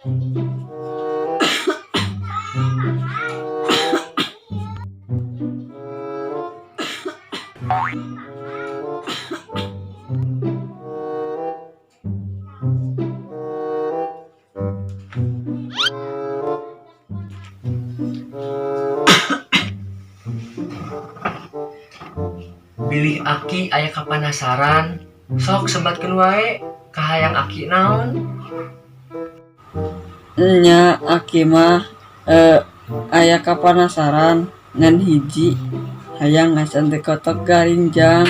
Bilih aki aya kapanasaran, sok sebatkeun wae kahayang aki naon. Nya aki mah aya kapanasaran ngan hiji, hayang ngasaan teh kotok garing jang.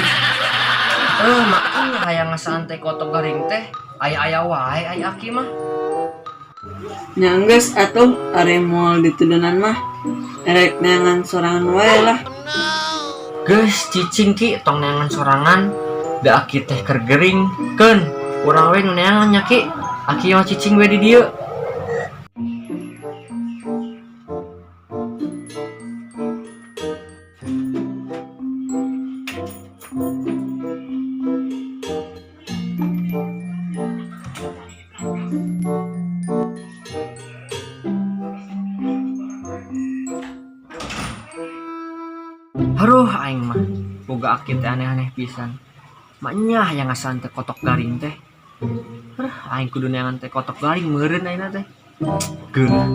Makanya hayang ngasaan teh kotok garing teh aya-aya wae aya aki mah. Nya geus atuh ari moal ditudunan mah erek neangan sorangan wae lah. Geus cicing ki, tong neangan sorangan, da aki teh keur gering. Keun urang we nu neangan nya ki. Aki mah cicing we di dieu. Aduh, aing mah boga aki teh aneh-aneh pisan. Maknya hayang ngasaan teh kotok garing teh. Aduh, aing kudu neangan teh kotok garing meureun ayeuna teh. Geuleuh.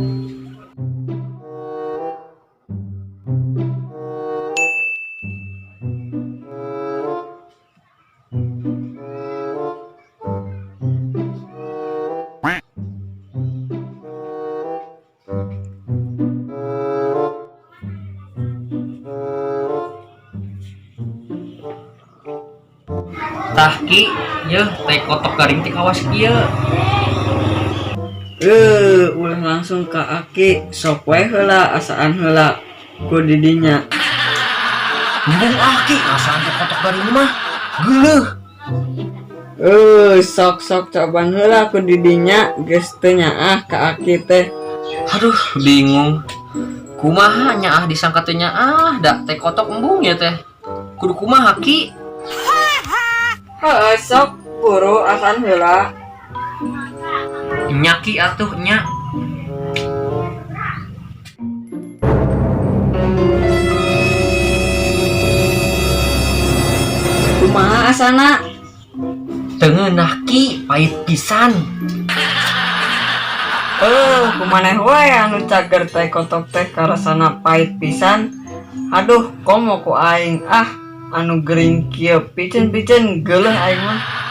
Tah ki, yeuh teh kotok garing teh kawas kieu. Ulah langsung ka aki, sok we heula asaan heula ku didinya. Embung aki ngasaan teh kotok garing mah. Geuleuh. Sok-sok cobaan heula ku didinya geus teu nyaah ka aki teh. Aduh, bingung. Kumaha nyaah disangka teh nyaah da teh kotok embung ya teh. Kudu kumaha ki? Heeh, sok buru asaan heula. Nya ki atuh nya. Kumaha asana? Teu ngeunah ki, pahit pisan. Kumaneh wae anu cager teh kotok teh karasana pahit pisan. Aduh, komo ku aing ah anu gering kieu piceun-piceun geuleuh aing mah.